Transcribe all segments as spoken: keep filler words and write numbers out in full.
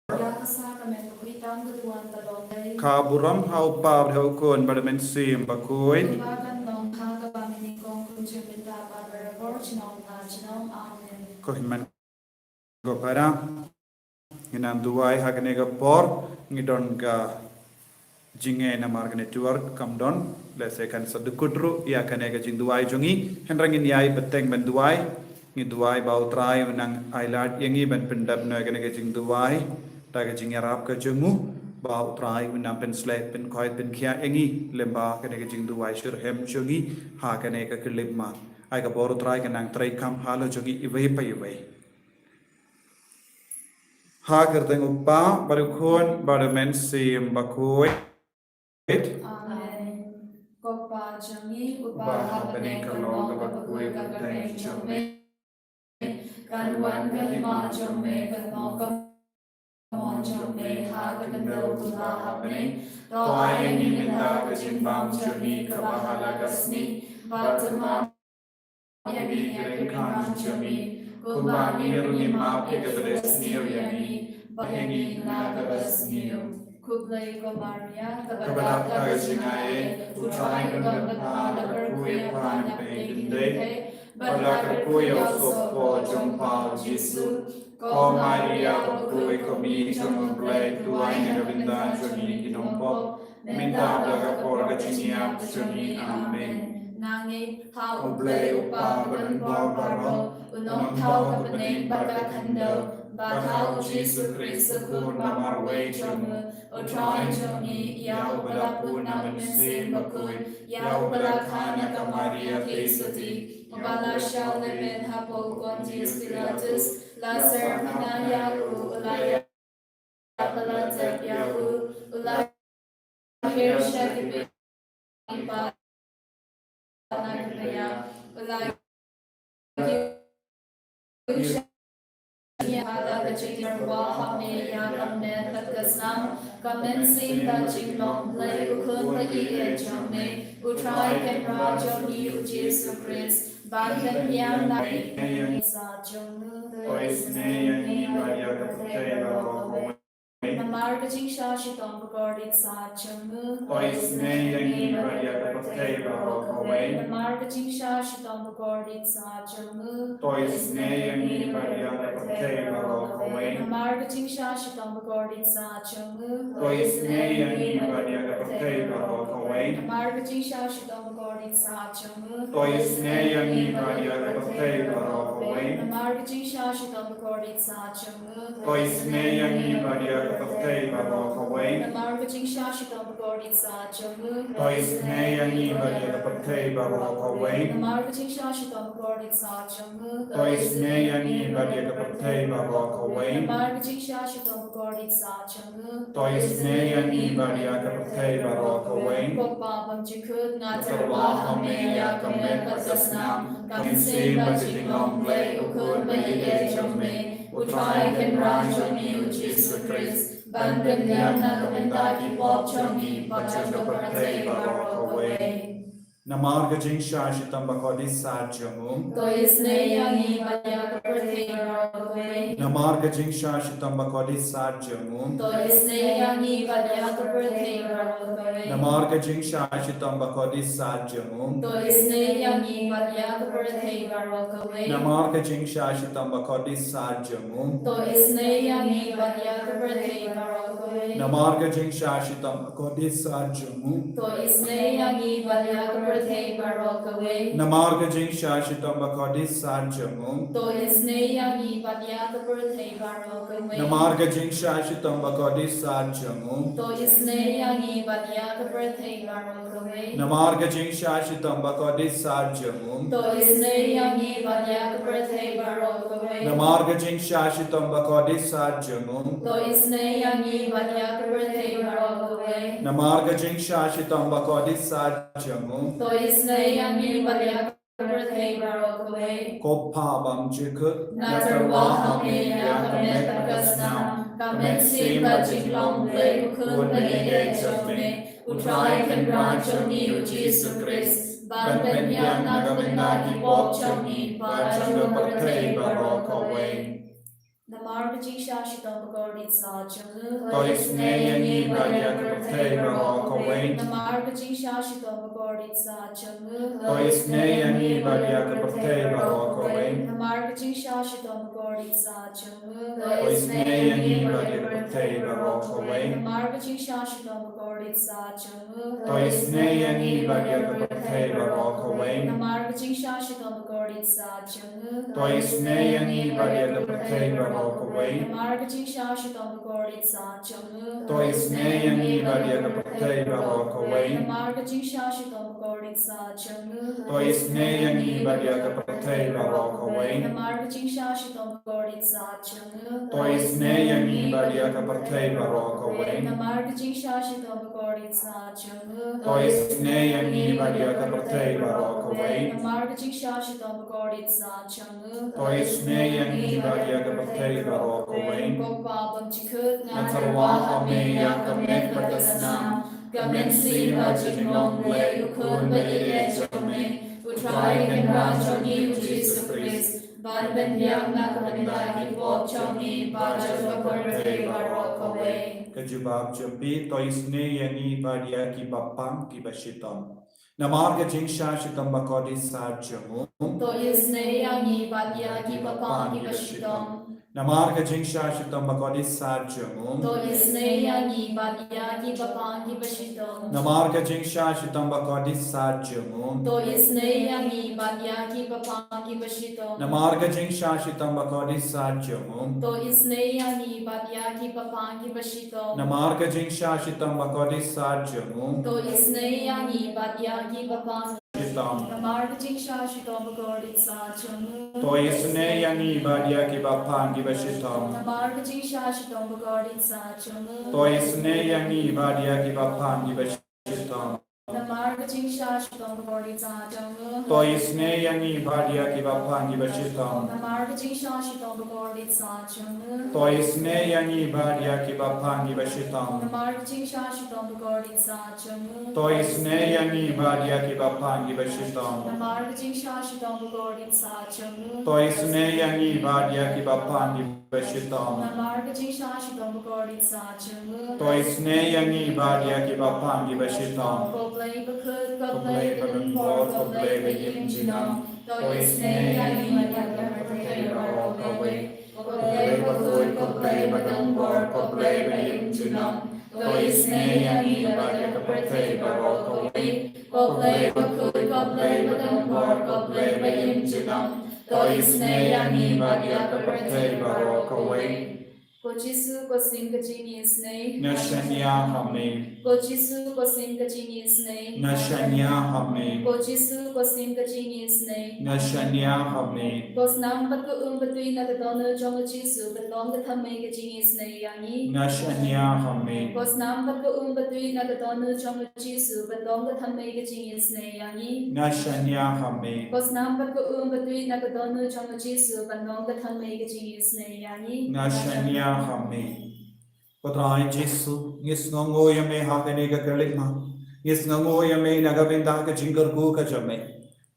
Ïa ka sakramen bakhuid tang ka duwan ka long dei. Ka burom ha u Kpa bad ha u Khun bad ha u Mynsiem Bakhuid. Kumba kan long ha kaba mynnyngkong, kumjuh mynta bad barabor junom la junom. Amen. Ko hynmen ko para, ngi nang duwai ha kane ka por, ngi don ka jingeh namar ka network kam don, lehse kan sa dukut ruh ïa kane ka jingduwai jong ngi, hynrei ngin ïai bteng ban duwai. Ngi duwai ba u Trai un nang ailad ïa ngi ban pyndep noh ïa kane ka jingduwai da ka jingïarap ka jong u, ba u Trai un nang pynsleh, pynkhoit, pynkhiah ïa ngi lyngba kane ka jingduwai shitrhem jong ngi ha kane ka khyllipmat. Ai ka bor u Trai kan nang treikam halor jong ngi iwei pa iwei. Ha ka kyrteng u Kpa bad u Khun bad u Mynsiem Bakhuid. Amen. Ko Kpa jong ngi uba ha bneng, kan long kaba khuid ka kyrteng jong me. Kan wan ka hima jong me, kan long ka mon jong me ha ka khyndew kumba ha bneng. To ai ïa ngi mynta ka jingbam jong ngi kaba ha la ka sngi. Bad to map ïa ngi ïa ki kyrpang jong ngi, kumba ngi ruh ngi map ïa kiba la sniew ïa ngi. Bad ïa ngi na kaba sniew. Khublei ko Maria, kaba dap da ka jingaiei, u Trai u don bad pha, la kyrkhu ïa pha na pdeng ki kynthei, bad la kyrkhu ïa u sohphoh jong pha u Jisu. Ko Maria bakhuid, ko Kmie jong u Blei, duwai na ka bynta jong ngi ki nongpop, mynta bad ha ka por ka jingïap jong ngi. Amen. Nangta ha u Blei u Kpa ba don bor baroh, u nongthaw ka bneng bad ka khyndew, bad ha u Jisu Khrist u Khun ba marwei jong u, u Trai jong ngi, ïa uba la bud na u Mynsiem Bakhuid, ïa uba la kha na ka Maria Theisotti, uba la shah lemen hapoh Pontius Pilatus, la syrkhei ïa u, u la ïap, la tep ïa u, u la hiar sha ki paidbah na ka bneng, u la kiew sha ka jingïap ha la ka jingtyrwa ha ka met bad ka snam, ka mynsiem bad jinglong Blei u Khun ba ïeit jong me, u Trai Kynrad jong ngi u Jisu Khrist, ban pynbiang na ka bynta jong u. To isynei ïa ngi bad ïa ka pyrthei baroh kawei. Namar ka jingshah shitom bakordit sah jong u. To isynei ïa ngi bad ïa ka pyrthei baroh kawei. Namar ka jingshah shitom bakordit sah jong u. To isynei ïa ngi bad ïa ka pyrthei baroh kawei. Namar ka jingshah shitom bakordit sah jong u. To isynei ïa ngi bad ïa ka pyrthei baroh kawei. Namar ka jingshah shitom bakordit sah jong u. To isynei ïa ngi bad ïa ka pyrthei baroh kawei. Namar ka jingshah shitom bakordit sah jong u. To isynei ïa ngi bad ïa ka pyrthei baroh kawei. Namar ka jingshah shitom bakordit sah jong u. To isynei ïa ngi bad ïa ka pyrthei baroh kawei. Namar ka jingshah shitom bakordit sah jong u. To isynei ïa ngi bad ïa ka pyrthei baroh kawei. Namar ka jingshah shitom bakordit sah jong u. To isynei ïa ngi bad ïa ka pyrthei baroh kawei. Ko Kpa bymjukut, nga tyrwa ha me ïa ka met bad ka snam, ka mynsiem bad ka jinglong Blei u Khun ba ïeit jong me, u Trai Kynrad jong ngi u Jisu Khrist, ban pynbiang na ka bynta ki pop jong ngi bad jong ka pyrthei baroh kawei. Namar ka jingshah shitom bakordit sah jong u. To isynei ïa ngi bad ïa ka pyrthei baroh kawei. Namar ka jingshah shitom bakordit sah jong u. To isynei ïa ngi bad ïa ka pyrthei baroh kawei. Namar ka jingshah shitom bakordit sah jong u. To isynei ïa ngi bad ïa ka pyrthei baroh kawei. Namar ka jingshah shitom bakordit sah jong u. To isynei ïa ngi bad ïa ka pyrthei baroh kawei. Namar ka jingshah shitom bakordit sah jong u. To isynei ïa ngi bad ïa ka pyrthei baroh kawei. Namar ka jingshah shitom bakordit sah jong u. To isynei ïa ngi bad ïa ka pyrthei baroh kawei. Namar ka jingshah shitom bakordit sah jong u. To isynei ïa ngi bad ïa ka pyrthei baroh kawei. Namar ka jingshah shitom bakordit sah jong u. To isynei ïa ngi bad ïa ka pyrthei baroh kawei. Namar ka jingshah shitom bakordit sah jong u. To isynei ïa ngi bad ïa ka pyrthei baroh kawei. Namar ka jingshah shitom bakordit sah jong u. To isynei ïa ngi bad ïa ka pyrthei baroh kawei. Ko Kpa bymjukut, nga tyrwa ha me ïa ka met bad ka snam, ka mynsiem bad jinglong Blei u Khun ba ïeit jong me, u Trai Kynrad jong ngi u Jisu Khrist, ban pynbiang na ka bynta ki pop jong ngi bad jong ka pyrthei baroh kawei. Namar ka jingshah shitom bakordit sah jong u. To isynei ïa ngi bad ïa ka pyrthei baroh kawei. Namar ka jingshah shitom bakordit sah jong u. To isynei ïa ngi bad ïa ka pyrthei baroh kawei. Namar ka jingshah shitom bakordit sah jong u. To isynei ïa ngi bad ïa ka pyrthei baroh kawei. Namar ka jingshah shitom bakordit sah jong u. To isynei ïa ngi bad ïa ka pyrthei baroh kawei. Namar ka jingshah shitom bakordit sah jong u. To isynei ïa ngi bad ïa ka pyrthei baroh kawei. Namar ka jingshah shitom bakordit sah jong u. To isynei ïa ngi bad ïa ka pyrthei baroh kawei. Namar ka jingshah shitom bakordit sah jong u. To isynei ïa ngi bad ïa ka pyrthei baroh kawei. Namar ka jingshah shitom bakordit sah jong u. To isynei ïa ngi bad ïa ka pyrthei baroh kawei. Namar ka jingshah shitom bakordit sah jong u. To isynei ïa ngi bad ïa ka pyrthei baroh kawei. Namar ka jingshah shitom bakordit sah jong u. To isynei ïa ngi bad ïa ka pyrthei baroh kawei. Ko Pa bymjukut, nga tyrwa ha me ïa ka met bad ka snam, ka mynsiem bad ka jinglong Blei, U Khun bad Ïaid jong me, U Trai Kynrad jong ngi U Jisu Khrist, ban pynbiang na ka bynta ki pop jong ngi bad jong ka pyrthei baroh kawei. Ka jubab jong phi. To isynei ïa ngi bad ïa kiba pang kiba shitom. Namar ka jingshah shitom bakordit sah jong u. To isynei ïa ngi bad ïa kiba pang kiba shitom. Namar ka jingshah shitom bakordit sah jong u. To isynei ïa ngi bad ïa kiba pang kiba shitom. Namar ka jingshah shitom bakordit sah jong u. To isynei ïa ngi bad ïa kiba pang kiba shitom. Namar ka jingshah shitom bakordit sah jong u. To isynei ïa ngi bad ïa kiba pang kiba shitom. Namar ka jingshah shitom bakordit sah jong u. To isynei ïa ngi bad ïa kiba pang shitom. Namar ka jingshah shitom bakordit sah jong u. To isynei ïa ngi bad ïa kiba pang kiba shitom. Namar ka jingshah shitom bakordit sah jong u. To isynei ïa ngi bad ïa kiba pang kiba shitom. Namar ka jingshah shitom bakordit sah jong u. To isynei ïa ngi bad ïa kiba pang kiba shitom. Namar ka jingshah shitom bakordit sah jong u. To isynei ïa ngi bad ïa kiba pang kiba shitom. Namar ka jingshah shitom bakordit sah jong u. To isynei ïa ngi bad ïa kiba pang kiba shitom. Namar ka jingshah shitom bakordit sah jong u. To isynei ïa ngi bad ïa kiba pang kiba shitom. Namar ka jingshah shitom bakordit sah jong u. To isynei ïa ngi bad ïa kiba pang kiba shitom. Ko Blei bakhuid, ko Blei badonbor, ko Blei ba ïeit junom. To isynei ïa ngi bad ïa ka pyrthei baroh kawei. Ko Blei bakhuid, ko Blei badonbor, ko Blei ba ïeit junom. To isynei ïa ngi bad ïa ka pyrthei baroh kawei. Ko Blei bakhuid, ko Blei badonbor, ko Blei ba ïeit junom. To isynei ïa ngi bad ïa ka pyrthei baroh kawei. Ko Jisu, ko Syiem ka jingisynei. Nga shaniah ha me. Ko Jisu, ko Syiem ka jingisynei. Nga shaniah ha me. Ko Jisu, ko Syiem ka jingisynei. Nga shaniah ha me. Ko snam bad ka um batui na ka dohnud jong U Jisu, ban long ka thymmei ka jingisynei ïa ngi. Nga shaniah ha me. Ko snam bad ka um batui na ka dohnud jong U Jisu, ban long ka thymmei ka jingisynei ïa ngi. Nga shaniah ha me. Ko snam bad ka um batui na ka dohnud jong U Jisu, ban long ka thymmei ka jingisynei ïa ngi. Nga shaniah ha me. Ko Trai Jisu, ngi sngewnguh ïa me ha kane ka khyllipmat. Ngi sngewnguh ïa me na ka bynta ka jingkyrkhu ka jong me.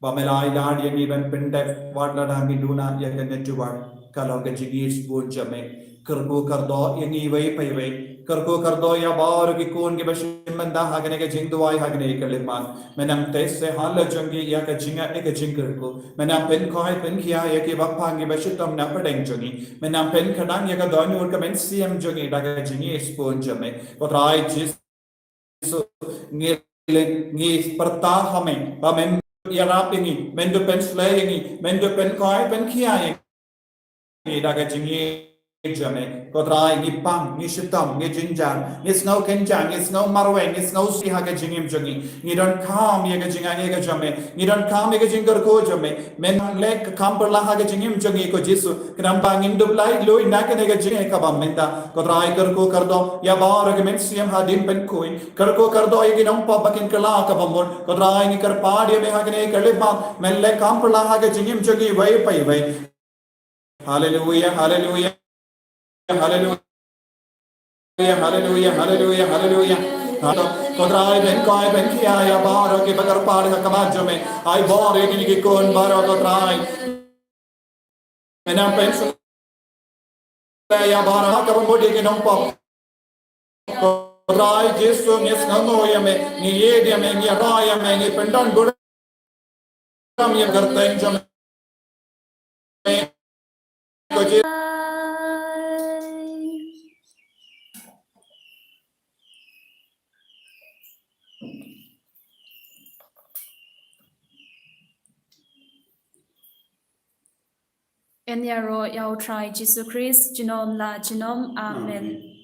Ba me la ai lad ïa ngi ban pyndep wat lada ngi duna ïa ka network, ka long ka jingïeit bun jong me. Kyrkhu kyrdoh ïa ngi iwei pa iwei. Kyrkhu kyrdoh ïa baroh ki khun kiba shim bynta ha kane ka jingduwai ha kane ka khyllipmat. Me nang test halor jong ki ïa ka jingaiei ka jingkyrkhu. Me nang pynkhoi pynkhia ïa kiba pang kiba shitom na pdeng jong ngi. Me nang pynkhlaiñ ïa ka dohnud ka mynsiem jong ngi da ka jingïeit bun jong me. Ko Trai Jisu, ngi, ngi pyrta ha me ba men ïarap ïa ngi, men da pynshlei ïa ngi, men da pynkhoi pynkhia ïa ngi da ka jingïeit jong me. Ko Trai, ngi pang, ngi shitom, ngi jynjar, ngi sngew kynjah, ngi sngew marwei, ngi sngew sih ha ka jingim jong ngi. Ngi donkam ïa ka jingaiei ka jong me, ngi donkam ïa ka jingkyrkhu jong me. Men leh ka kam pyrshah ha ka jingim jong ngi, ko Jisu. Khnang ba ngin dup laitluid na kane ka jingïeit kaba mynta. Ko Trai, kyrkhu kyrdoh ïa baroh ki mynsiem hadien pynkhuid. Kyrkhu kyrdoh ïa ki nongpop ba kin kylla kaba mut. Ko Trai, ngi kyrpad ïa me ha kane ka khyllipmat, men leh kam pyrshah ha ka jingim jong ngi iwei pa iwei. Haleluya, haleluya, haleluya. Haleluya, haleluya, haleluya, haleluya. Ko Trai, pynkhoi pynkhia ïa baroh kiba kyrpad ha khmat jong me. Ai bor ïa kine ki khun baroh, ko Trai. Me nang pyn- ïa baroh kaba mut ïa ki nongpop. Ko Trai Jisu, ngi sngewnguh ïa me, ngi ïeit ïa me, ngi ïada ïa me, ngi pyndon burom ïa ka kyrteng jong me. Ko Jisu. Yn ïaroh ïa U Trai Jisu Khrist junom la junom. Amen. Amen.